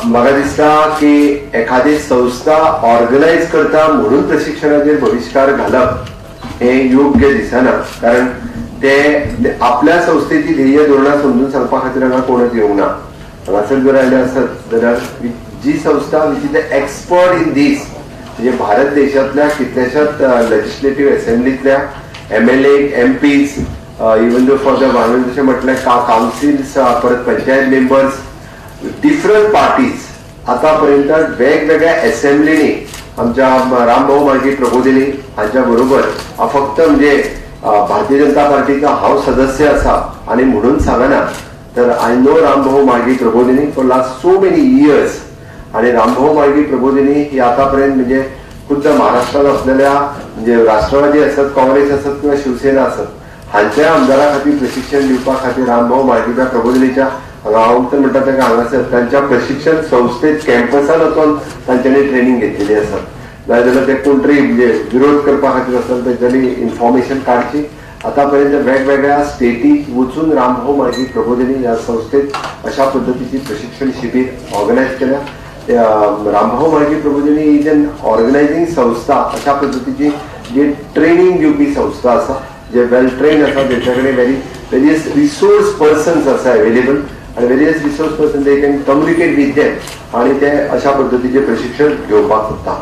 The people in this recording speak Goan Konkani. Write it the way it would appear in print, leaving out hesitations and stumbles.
म्हाका दिसता की एखादी संस्था ऑर्गनायज करता म्हणून प्रशिक्षणाचेर बहिश्कार घालप हें योग्य दिसना, कारण ते आपल्या संस्थेची ध्येय धोरणां समजून सांगपा खातीर हांगा कोणच येवंक ना. हांगासर जर आयले आसत जाल्यार जी संस्था which is the expert in this, म्हणजे भारत देशांतल्या कितल्याशाच लेजिस्लेटीव असेंब्लीतल्या MLA, MPs, even though for the, हांवें जशें म्हटलें, कावन्सिल्स, परत पंचायत मेंबर्स, डिफरंट पार्टीज, आतापर्यंत वेगवेगळ्या असेंब्लीनी आमच्या रामभाऊ म्हाळगी प्रबोधिनी हांच्या बरोबर, फक्त म्हणजे भारतीय जनता पार्टीचा हांव सदस्य आसा आणि म्हणून सांगना, तर I know Rambhau Mhalgi Prabodhini for last so many years. आणि रामभाऊ म्हाळगी प्रबोधिनी ही आतापर्यंत म्हणजे खुद्द महाराष्ट्रात असलेल्या, म्हणजे राष्ट्रवादी असत, काँग्रेस असत किंवा शिवसेना असत, हांच्या आमदारा खातीर प्रशिक्षण दिवपा खातीर रामभाऊ म्हाळगीच्या प्रबोधिनीच्या हांगा, हांव तर म्हणटा ताका, हांगासर तांच्या प्रशिक्षण संस्थेत कॅम्पसान वचून तांच्यांनी ट्रेनिंग घेतलेली आसा. नाजाल्यार ते कोण तरी म्हणजे विरोध करपा खातीर आसत, तेंच्यांनी इन्फॉर्मेशन काडची. आतापर्यंत वेगवेगळ्या स्टेटी वचून रामभाऊ म्हाळगी प्रबोधिनी ह्या संस्थेत अशा पद्दतीची प्रशिक्षण शिबीर ऑर्गनायज केल्या. Rambhau Mhalgi Prabodhini is an organising संस्था, अशा पद्दतीची जी ट्रेनिंग दिवपी संस्था आसा, जे वेल ट्रेन आसा, तेंच्या कडेन व्हेरी वेरियस रिसोर्स पर्सन्स आसा अवेलेबल आणि various resource person, they can communicate with them आणि ते अशा पद्दतीचे प्रशिक्षण घेवपाक शकता.